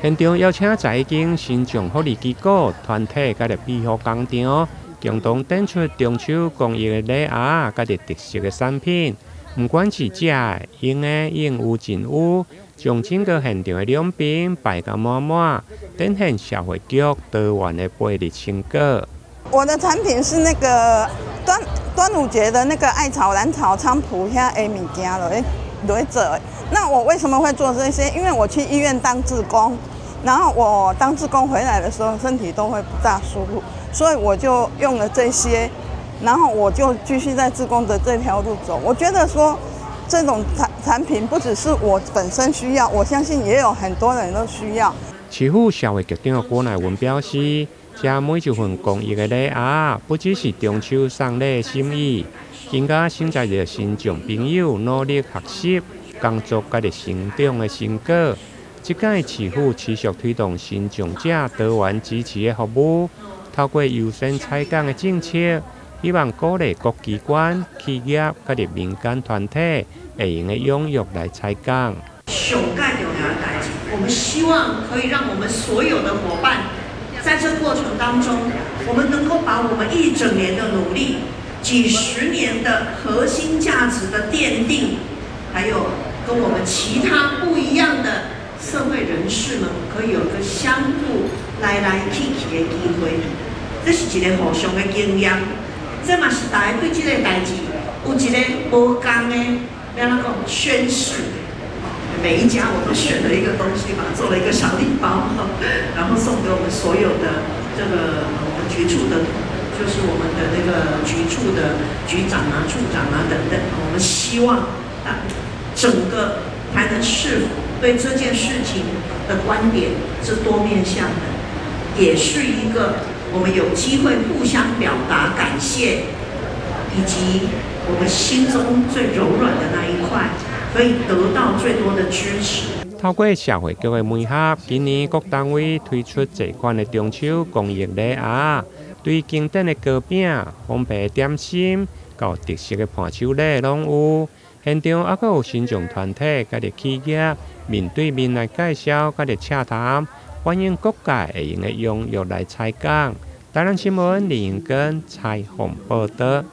現場邀請11間身障福利機構、團體佮庇護工場，共同展出中秋公益的禮盒，佮特色的產品。毋管是食的、用的，應有盡有，將整個現場的兩邊擺甲滿滿，展現社會局多元的培力成果。我的產品是那個端午節的那個艾草、蘭草、菖蒲遐的物件來做。那我為什麼會做這些？因為我去醫院當志工，然後我當志工回來的時候，身體都會不大舒服，所以我就用了這些，然後我就繼續在志工的這條路走。我覺得說，這種產品不只是我本身需要，我相信也有很多人都需要。市府社會局長郭乃文表示，這每一份公益的禮盒，不只是中秋送禮的心意，更加承載著身障朋友努力學習、工作佮成長的成果。這屆市府持續推動身障者多元支持的服務，透過優先採購的政策，希望鼓勵各機關、企業佮民間團體會用得踴躍來採購。上蓋重要的代誌，我們希望可以讓我們所有的夥伴，在這過程當中，我們能夠把我們一整年的努力、幾十年的核心價值的奠定，還有跟我們其他不一樣的社會人士們，可以有個相互來來去去的機會，這是一個互相的經驗。這嘛是大家對這個代誌有一個無仝的，欲按怎講宣示。每一家我都選了一個東西嘛，做了一個小禮包，然後送給我們所有的這個我們局處的，就是我們的那個局處的局長啊、處長啊等等。我們希望啊，整個台南市府對這件事情的觀點是多面向的，也是一個我們有機會互相表達感謝，以及我們心中最柔軟的那一塊，可以得到最多的支持。透過社會局的媒合，今年各單位推出這款的中秋公益禮盒，對經典的糕餅、烘焙點心，到特色的伴手禮攏有。現場猶閣有身障團體佮企業面對面來介紹，佮洽談，歡迎各界會用得踴躍來採購。台南新聞李英根採訪報導。